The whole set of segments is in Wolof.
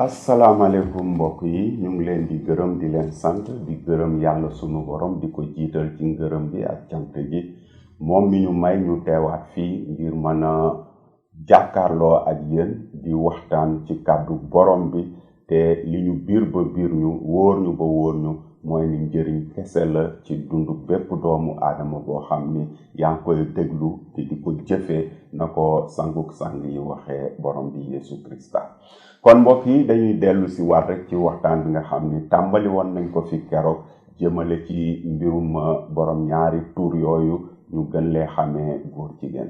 asalaamaaleykum mbokk yi ñu ngi leen di gërëm di leen sant di gërëm yàlla sunu borom di ko jiital ci ngërëm bi ak cant gi moom mi ñu may ñu teewaat fii ngir mën a jàkkaarloo ak yéen di waxtaan ci kàddu borom bi te li ñu biir ba biir ñu wóor ñu ba wóor ñu mooy ni njëriñ kese la ci dundu bépp doomu aadama boo xam ni yaa ngi koy déglu te di ko jëfee na ko sanguk sang yi waxee borom bi Yeesu Krista. kon mbokk yi dañuy dellu si waat rek ci waxtaan bi nga xam ni tàmbali woon nañ ko fi keroog jëmale ci mbirum borom ñaari tur yooyu ñu gën lee xamee góor jigéen.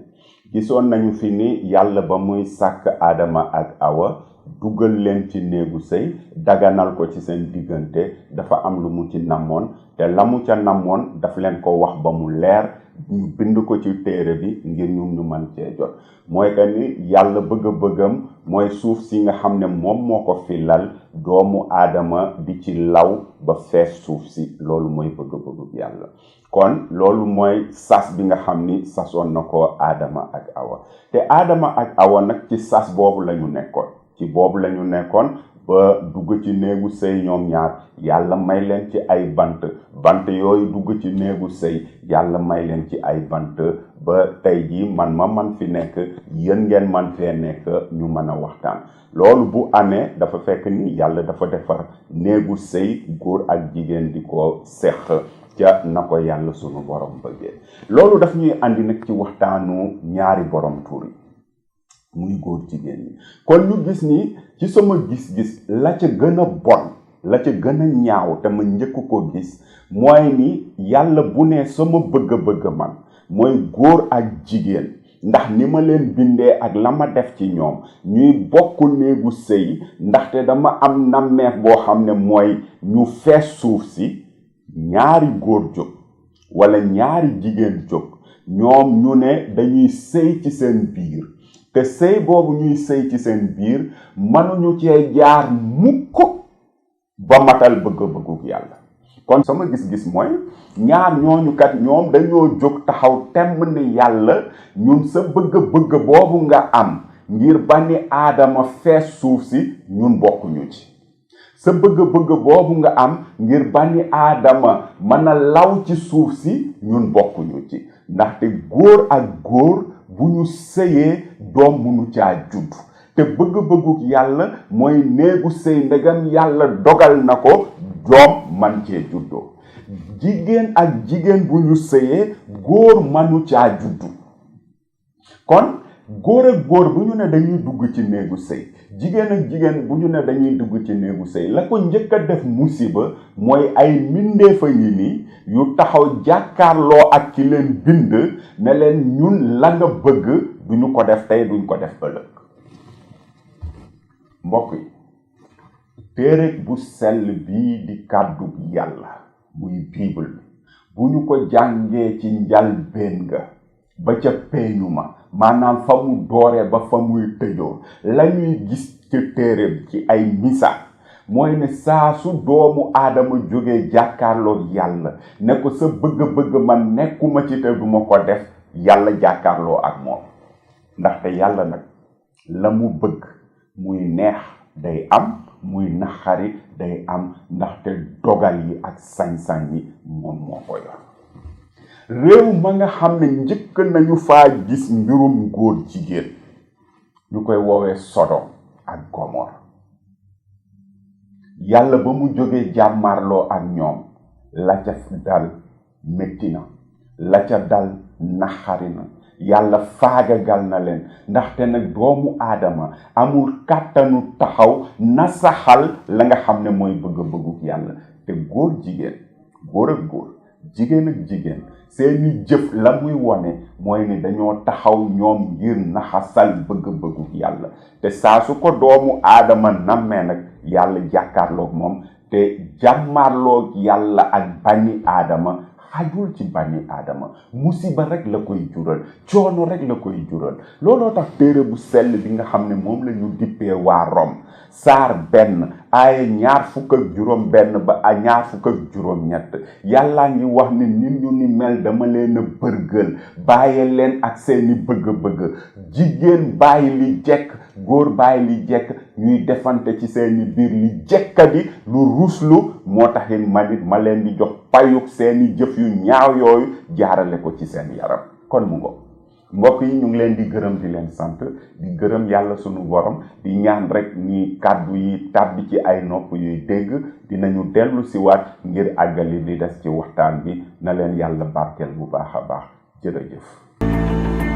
gisoon nañu fi ni yàlla ba muy sàkk Adama ak Awa dugal leen ci néegu sëy daganal ko ci seen diggante dafa am lu mu ci namoon te la mu ca namoon daf leen ko wax ba mu leer ñu bind ko ci téere bi ngir ñu mën cee jot mooy que ni yàlla bëgg-bëggam mooy suuf si nga xam ne moom moo ko fi lal doomu aadama di ci law ba fees suuf si loolu mooy bëgg-bëggu yàlla. kon loolu mooy sas bi nga xam ni sasoon na ko Adama ak Awa te Adama ak Awa nag ci sas boobu la ñu nekkoon ci boobu la ñu nekkoon ba dugg ci néegu sëy ñoom ñaar yàlla may leen ci ay bant yooyu dugg ci néegu sëy yàlla may leen ci ay bant ba tey jii man fi nekk yéen ngeen man fee nekk ñu mën a waxtaan. loolu bu amee dafa fekk ni yàlla dafa defar néegu sëy góor ak jigéen di ko seq ca na ko yàlla sunu borom bëggee. loolu daf ñuy andi nag ci waxtaanu ñaari borom tur yi muy góor jigéen ñi kon ñu gis ni ci sama gis-gis la ca gën a bon la ca gën a ñaaw te ma njëkk ko gis mooy ni yàlla bu ne sama bëgg-bëgg man mooy góor ak jigéen ndax ni ma leen bindee ak la ma def ci ñoom ñuy bokk néegu sëy ndaxte dama am nammeef boo xam ne mooy ñu fees suuf si ñaari góor jóg wala ñaari jigéen jóg ñoom ñu ne dañuy sëy ci seen biir te sëy boobu ñuy sëy ci seen biir mënuñu cee jaar mukk ba matal bëgg-bëggu yàlla. kon sama gis-gis mooy ñaar ñooñu kat ñoom dañoo jóg taxaw temm ni yàlla ñun sa bëgg-bëgg boobu nga am ngir bani aadama fees suuf si ñun bokkuñu ci. sa bëgg-bëgg boobu nga am ngir bani aadama mën a law ci suuf si ñun bokkuñu ci ndaxte góor ak góor bu ñu sëyee doom munu caa judd te bëgg-bëggu yàlla mooy néegu sëy ndegam yàlla dogal na ko doom man cee juddoo. jigéen ak jigéen bu ñu sëyee góor manu caa juddu kon góor ak góor bu ñu ne dañuy dugg ci néegu sëy jigéen ak jigéen bu ñu ne dañuy dugg ci néegu sëy la ko njëkk a def musiba mooy ay mbindeefa yi nii yu taxaw jàkkaarloo ak ki leen bind ne leen ñun la nga bëgg duñu ko def tey duñ ko def ëllëg. mbokk yi téere bu sell bii di kàddu yàlla muy Biibël bu ñu ko jàngee ci njalbeen nga ba ca peeñu ma maanaam fa mu dooree ba fa muy tëjoo la ñuy gis ci téere ci ay misaal mooy ne saa su doomu aadama jógee jàkkaarloo yàlla ne ko sa bëgg-bëgg man nekkuma ci te duma ko def yàlla jàkkaarloo ak moom ndaxte yàlla nag la mu bëgg muy neex day am muy naxari day am ndaxte dogal yi ak sañ-sañ yi moom moo ko yor. réew ma nga xam ne njëkk nañu faa gis mbirum góor jigéen ñu koy woowee Sodom ak Gomor yàlla ba mu jógee jàmmarloo ak ñoom la ca dal métti na la ca dal naxari na yàlla faagagal na leen ndaxte nag doomu aadama amul kàttanu taxaw nasaxal la nga xam ne mooy bëgg-bëggu yàlla te góor jigéen góor ak góor jigéen ak jigéen seeni jëf la muy wone mooy ni dañoo taxaw ñoom ngir naxasal bëgg-bëggu yàlla te saa su ko doomu aadama nammee nag yàlla jàkkaarloog moom te jàmmaarloog yàlla ak bani aadama xajul ci bani aadama musiba rek la koy jural coono rek la koy jural. looloo tax téere bu sell bi nga xam ne moom la ñu dippee waa Rom saar 1 aaya ñaar fukk ak juróom benn ba ñaar fukk ak juróom ñett yàllaa ngi wax ne nit ñu ni mel dama leen a bërgël bàyyi leen ak seeni bëgg-bëgg jigéen bàyyi li jekk góor bàyyi li jekk ñuy defante ci seeni biir li jekkadi lu ruslu moo taxit ma leen di jox payuk seeni jëf yu ñaaw yooyu jaarale ko ci seen yaram kon mu ngo mbokk yi ñu ngi leen di gërëm di leen sant di gërëm yàlla sunu borom di ñaan rek ni kàddu yi tàbbi ci ay nopp yuy dégg dinañu dellu si waat ngir àggali li des ci waxtaan bi na leen yàlla barkeel bu baax a baax jërëjëf